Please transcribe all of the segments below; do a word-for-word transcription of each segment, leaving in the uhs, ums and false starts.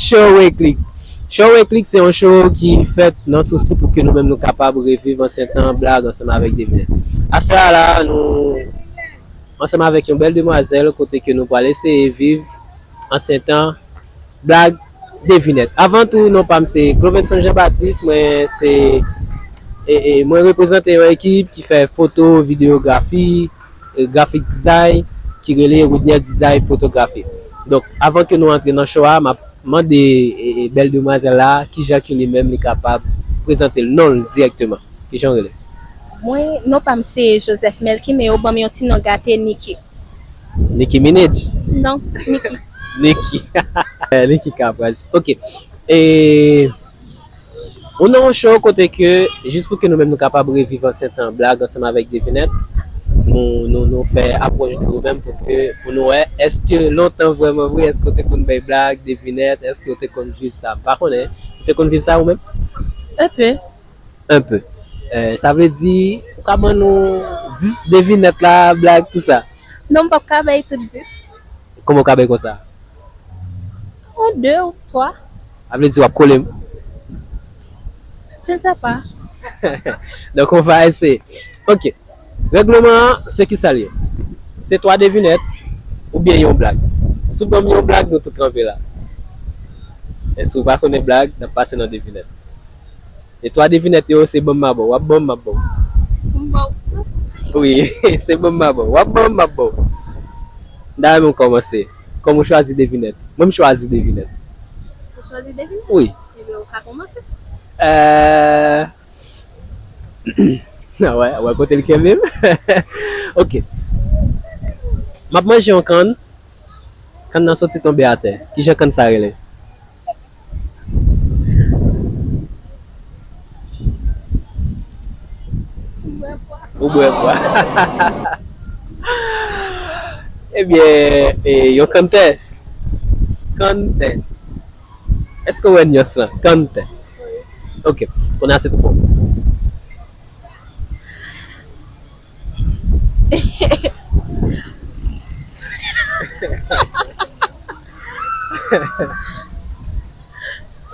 Show Weklik. Show Weklik se yon show ki fèt nan sousi pou ke nou menm nou kapab reviv ansyen tan blag ansanm avèk Devinèt. Aswè a la, nou ansanm avèk yon bèl demwazèl kote ke nou pral eseye viv ansyen tan blag Devinèt. Avan tou, non pa m se Clovenson Jean Baptiste, mwen se e, e, mwen reprezante yon ekip ki fè foto, videyografi, e, graphic design, ki rele Woodner Design Photography. Donk, avan ke nou antre nan show a, m ap mande e, e, bèl demwazèl la kijan ke li menm li kapab prezante l, non l dirèkteman. Kijan w rele? Mwen, non pa m se Joseph Melky, men yo ban m yon ti non gate Niki. Nicki Minaj? Non, Niki. Niki. Eh, Niki Capraz. Ok. E, ou nan yon show kote ke, jis pou ke nou menm nou kapab reviv ansyen tan blag ansanm avèk Devinèt, nou, nou, nou fè apwòch de ou menm pou ke, pou nou wè, èske lontan vrèman vre, èske w te konn bay blag, Devinèt, èske w te konn viv sa? M pa konnen. Ou te konn viv sa ou menm? Un peu. Un peu. Eh, sa vle di, ou ka ban nou dis Devinèt la, blag, tou sa? Non, m p ap ka bay tout dis. Kòman ou ka bay konsa? Yon de ou twa. Sa vle di w ap kole m? Je ne sais pas. Donk, on va essayer. Ok. Règleman an, se kisa l ye? Se twa devinèt oubyen yon blag. Si w ban m yon blag, nou tout kanpe la. E si w pa konnen blag, n ap pase nan devinèt. E twa devinèt yo, se ban m m a ba w. W ap ban m, m ap ba w. M ba w. Wi, se ban m m a ba w. W ap ban m, m ap ba w. M ta renmen w kòmanse. Kòm ou chwazi devinèt. Mwen, m chwazi devinèt. Ou chwazi devinèt? Wi. Ebyen, ou ka kòmanse. Euh, ah wè, wè kote l kenbe m. Ok. M ap manje yon kann. Kann nan soti tonbe atè. Kijan kann sa rele? Ou bwè pwa. Ebyen, e, yon kann tè. Kann tè. Èske w wè nyans lan? Kann tè. Ok. Kounye a se tou bon.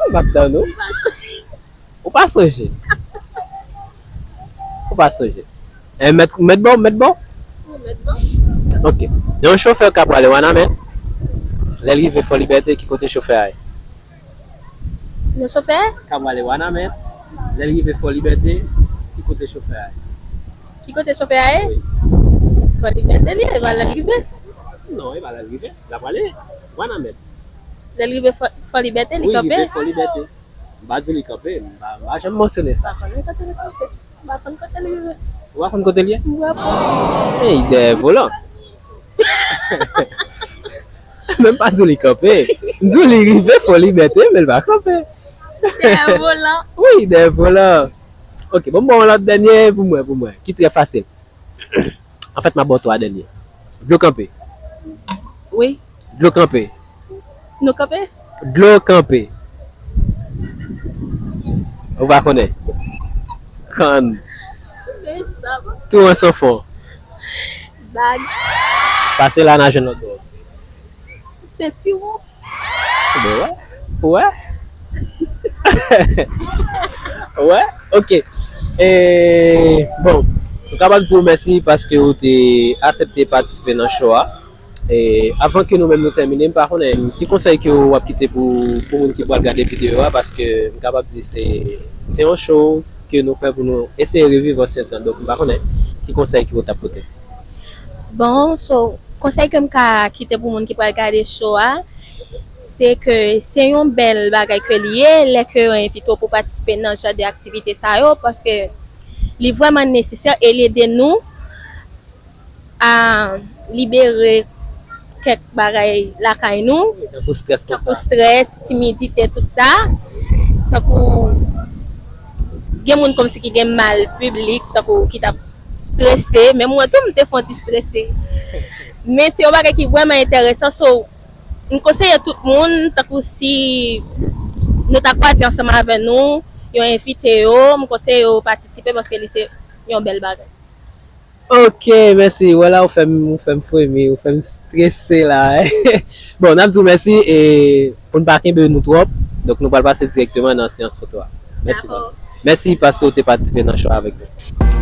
M ap tann ou. Ou pa sonje. Ou pa sonje. E mèt, mèt ba w, mèt ba w? Wi, mèt ba w. Ok. Yon chofè k ap prale Wanament. Lè l rive Fò Libète, ki kote chofè a ye? Yon chofè? K ap prale Wanament. Lè l rive Fò Libète, ki kote chofè a ye? Ki kote chofè a ye? Wi. Fò Libète li ye, e pa lè l rive. Non, e pa lè l rive. L ap prale Wanament. Lè l rive Fò, Fò Libète, li kanpe? Wi, rive Fò Libète. M pa di li kanpe, m pa, m pa janm mansyone sa. M pa konn kote li kanpe. M pa konn kote li rive. Ou pa konn kote li ye? M pa konn. Men, li dèyè volan. Men m pa di w li kanpe. M di w li rive Fò Libète, men l pa kanpe. Dèyè volan. Wi, dèyè volan. Ok, bon, bon, lòt dènye pou mwen, pou mwen, ki trè fasil. Anfèt, m ap ba w twa dènye. Dlo kanpe. Wi. Dlo kanpe. Nou kanpe? Dlo kanpe. Ou pa konnen. Kann. Men sa bon. Twou an san fon. Bag. Pase la, n a jwenn lòt bò. Sentiwon. Bon, wè. Wè. Wè. Ok. E, bon, nou kapab di w mèsi paske ou te aksepte patisipe nan show a. E, avan ke nou menm nou tèmine, m pa konnen ki konsèy ke w ap kite pou, pou moun ki pral gade videyo a, paske m kapab di se, se yon show ke nou fè pou nou eseye reviv ansyen tan. Donk, m pa konnen ki konsèy ke w t ap pote. Bon, so, konsèy ke m ka kite pou moun ki pral gade show a, se ke se yon bèl bagay ke li ye, lè ke yo envite w pou patisipe nan jan de aktivite sa yo, paske li vrèman nesesè e li ede nou a libere kèk bagay lakay nou, tankou strès, tankou konsa, strès, timidite, tout sa. Tankou gen moun kòmsi ki gen mal piblik, tankou ki t ap strese. Menm mwen tou, m te fè yon ti strese. Men se yon bagay ki vrèman enteresan. So, m konseye tout moun, tankou si nou ta kwaze ansanm avè nou, yo envite yo, m konseye yo patisipe paske li se yon bèl bagay. Ok, mèsi. Wè la, ou fè m, ou fè m fremi, ou fè m strese la. Bon, n ap di w mèsi e pou n pa kenbe nou twòp, donk nou pral pase dirèkteman nan seyans foto a. Mèsi, Dakò. Mèsi paske w te patisipe nan show avèk nou.